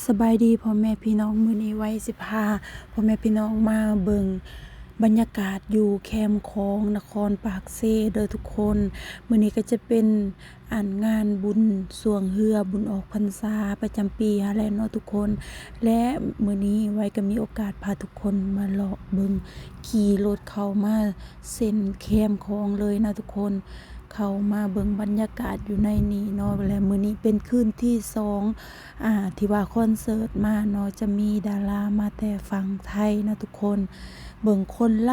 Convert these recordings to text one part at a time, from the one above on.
ສະບາຍດີພໍ່ແມ່ພີ່ນ້ອງ, ມື້ນີ້ໄວຊິພາພໍ່ແມ່ພີ່ນ້ອງມາເບິ່ງບັນຍາກາດຢູ່ແຄມຂອງນະຄອນປາກເຊເດີທຸກຄົນ. ມື້ນີ້ກໍຈະເປັນອັນງານບຸນຊ່ວງເຮືອ ບຸນອອກພັນສາປະຈຳປີຫັ້ນແຫຼະເນາະທຸກຄົນ ແລະ ມື້ນີ້ໄວກໍມີໂອກາດພາທຸກຄົນມາເລາະເບິ່ງ ຂີ່ລົດເຂົ້າມາເສັ້ນແຄມຂອງເລີຍນະທຸກຄົນ. ເຂົ້າມາເບິ່ງບັນຍາກາດຢູ່ໃນນີ້ເນາະ ແລະ ມື້ນີ້ເປັນຄືນທີສອງ ອ່າ ທີ່ວ່າຄອນເສີດມາເນາະ ຈະມີດາລາມາແຕ່ຝັ່ງໄທນະທຸກຄົນ. ເບິ່ງຄົນຫຼ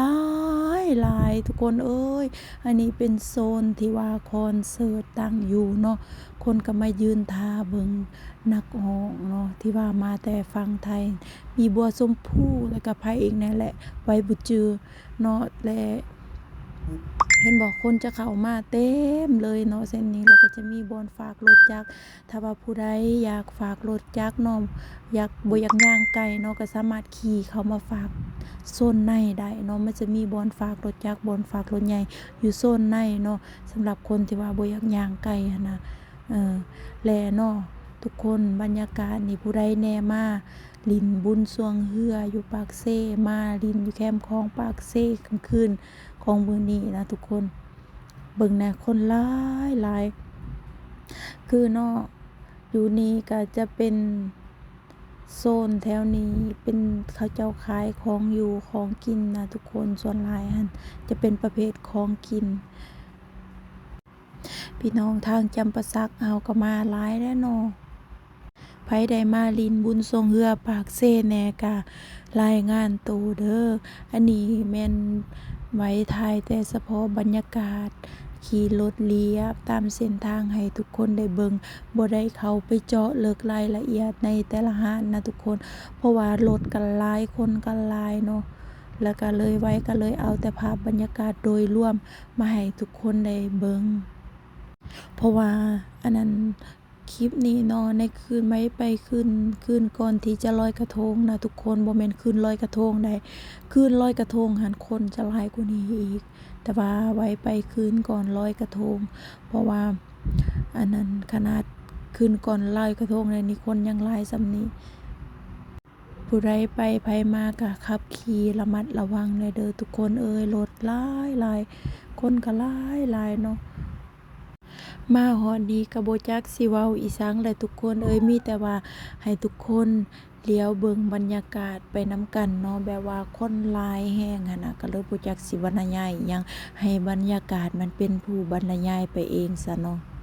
າຍໆ ທຸກຄົນເອີຍ. ອັນນີ້ເປັນໂຊນທີ່ວ່າຄອນເສີດຕັ້ງຢູ່ເນາະ, ຄົນກໍມາຢືນຖ້າເບິ່ງນັກຮ້ອງເນາະ ທີ່ວ່າມາແຕ່ຝັ່ງໄທ ມີບົວຊົມພູ ແລ້ວກໍໃຜອີກແດ່ແຫຼະ ໄວບໍ່ຈື່ເນາະ. ແລະ ເຫັນບໍ່ ຄົນຈະເຂົ້າມາເຕັມເລີຍເນາະເສັ້ນນີ້ ແລ້ວກໍຈະມີບ່ອນຝາກລົດຈັກ. ຖ້າວ່າຜູ້ໃດຢາກຝາກລົດຈັກເນາະ ຢາກ ບໍ່ຢາກຍ່າງໄກເນາະ ກໍສາມາດຂີ່ເຂົ້າມາຝາກໂຊນໃນໄດ້ເນາະ. ມັນຈະມີບ່ອນຝາກລົດຈັກ ບ່ອນຝາກລົດໃຫຍ່ຢູ່ໂຊນໃນເນາະ ສຳລັບຄົນທີ່ວ່າບໍ່ຢາກຍ່າງໄກຫັ້ນນະ. ເອີ ແລະເນາະທຸກຄົນ ບັນຍາກາດນີ້ ຜູ້ໃດແດ່ມາຫຼິ້ນບຸນຊ່ວງເຮືອຢູ່ປາກເຊ ມາຫຼິ້ນຢູ່ແຄມຂອງປາກເຊກາງຄືນຂອງມື້ນີ້ນະທຸກຄົນ. ເບິ່ງແດ່ ຄົນຫຼາຍໆ ຄືເນາະ ຢູ່ນີ້ກໍຈະເປັນໂຊນແຖວນີ້ ເປັນເຂົາເຈົ້າຂາຍຂອງຢູ່ຂອງກິນນະທຸກຄົນ. ສ່ວນຫຼາຍຫັ້ນຈະເປັນປະເພດຂອງກິນ. ພີ່ນ້ອງທາງຈຳປາສັກເຮົາກໍມາຫຼາຍແລ້ວເນາະ. ໃຜໄດ້ມາຫຼິ້ນບຸນຊ່ວງເຮືອປາກເຊແດ່ກະລາຍງານໂຕເດີ. ອັນນີ້ແມ່ນໄວ້ຖ່າຍແຕ່ສະເພາະບັນຍາກາດຂີ່ລົດລຽບຕາມເສັ້ນທາງໃຫ້ທຸກຄົນໄດ້ເບິ່ງ, ບໍ່ໄດ້ເຂົ້າໄປເຈາະເລິກລາຍລະອຽດໃນແຕ່ລະຮ້ານນະທຸກຄົນ ເພາະວ່າລົດກໍຫຼາຍ ຄົນກໍຫຼາຍເນາະ. ແລ້ວກໍເລີຍໄວ້ ກໍເລີຍເອົາແຕ່ພາບບັນຍາກາດໂດຍລວມມາໃຫ້ທຸກຄົນໄດ້ເບິ່ງ ເພາະວ່າອັນນັ້ນ ຄລິບນີ້ເນາະ ໃນຄືນໄວ້ໄປຄືນ ຄືນກ່ອນທີ່ຈະລອຍກະທົງນະທຸກຄົນ ບໍ່ແມ່ນຄືນລອຍກະທົງໃດ. ຄືນລອຍກະທົງຫັ້ນຄົນຈະຫຼາຍກວ່ານີ້ອີກ ແຕ່ວ່າໄວ້ໄປຄືນກ່ອນລອຍກະທົງ ເພາະວ່າອັນນັ້ນ ຂະໜາດຄືນກ່ອນລອຍກະທົງແລ້ວນີ້ ຄົນຍັງຫຼາຍສ່ຳນີ້. ຜູ້ໃດໄປໃຜມາກໍຂັບຂີ່ລະມັດລະວັງແດ່ເດີທຸກຄົນເອີຍ. ລົດຫຼາຍໆ ຄົນກໍຫຼາຍໆເນາະ. ມາຮອດນີ້ກໍບໍ່ຈັກຊິເວົ້າອີ່ສັງແຫຼະທຸກຄົນເອີຍ, ມີແຕ່ວ່າໃຫ້ທຸກຄົນຫຼຽວເບິ່ງບັນຍາກາດໄປນຳກັນເນາະ, ແບບວ່າຄົນຫຼາຍແຮງຫັ້ນນະ, ກໍເລີຍບໍ່ຈັກຊິບັນລະຍາຍອີ່ຫຍັງ, ໃຫ້ບັນຍາກາດມັນເປັນຜູ້ບັນລະຍາຍໄປເອງຊະເນາະ.